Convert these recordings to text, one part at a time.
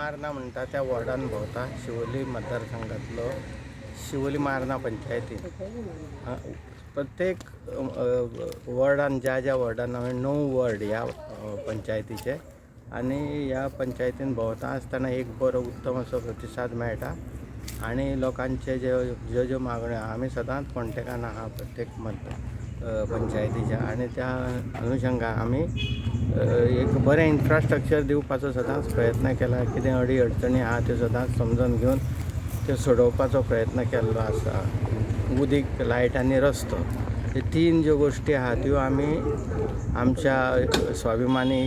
मार्ना म्हणटा त्या वॉर्डान भोंवता, शिवोली मतदारसंघातलो शिवोली मार्ना पंचायतीन. प्रत्येक वॉर्डान, ज्या ज्या वॉर्डान, हांवें 9 वॉर्ड ह्या पंचायतीचे आनी ह्या पंचायतीन भोंवता आसतना एक बरो उत्तम असो प्रतिसाद मेळटा आनी लोकांचे जे ज्यो ज्यो मागण्यो आहा, आमी सदांच कॉन्टेक्टान आहा प्रत्येक मत पंचायतीच्या आनी त्या अनुशंगान आमी एक बरें इन्फ्रास्ट्रक्चर दिवपाचो सदांच प्रयत्न केला. कितें अडी अडचणी आहा त्यो सदांच समजून घेवन त्यो सोडोवपाचो प्रयत्न केल्लो आसा. उदीक, लायट आनी रस्तो हे तीन ज्यो गोश्टी आहा त्यो आमी आमच्या स्वाभिमानी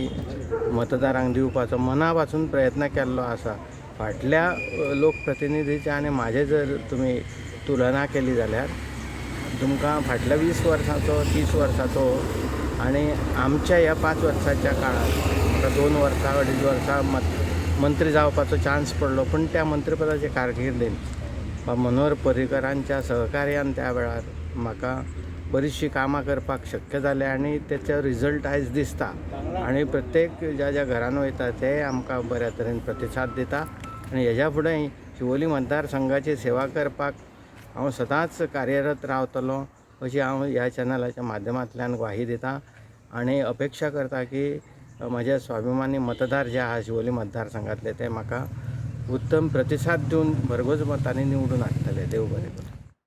मतदारांक दिवपाचो मना पासून प्रयत्न केल्लो आसा. फाटल्या लोकप्रतिनिधीचे आनी म्हाजे जर तुमी तुलना केली जाल्यार तुमकां फाटल्या 20 वर्सांचो, 30 वर्सांचो आनी आमच्या ह्या 5 वर्सांच्या काळांत म्हाका 2 वर्सां, 2.5 वर्सां मंत्री जावपाचो चान्स पडलो, पूण त्या मंत्रीपदाचे कारकिर्दीन मनोहर पर्रीकरांच्या सहकार्यान त्या वेळार म्हाका बरीचशीं कामां करपाक शक्य जालें आनी तेचो रिजल्ट आयज दिसता आनी प्रत्येक ज्या ज्या घरान वयता ते आमकां बऱ्या तरेन प्रतिसाद दिता आनी हेज्या फुडें शिवोली मतदारसंघाची सेवा करपाक हांव सदांच कार्यरत रावतलो अशी हांव ह्या चॅनलाच्या माध्यमांतल्यान ग्वाही दिता आनी अपेक्षा करता की म्हजे स्वाभिमानी मतदार जे आहा शिवोली मतदारसंघातले ते म्हाका उत्तम प्रतिसाद दिवन भरघोस मतांनी निवडून हाडटले. देव बरें करूं.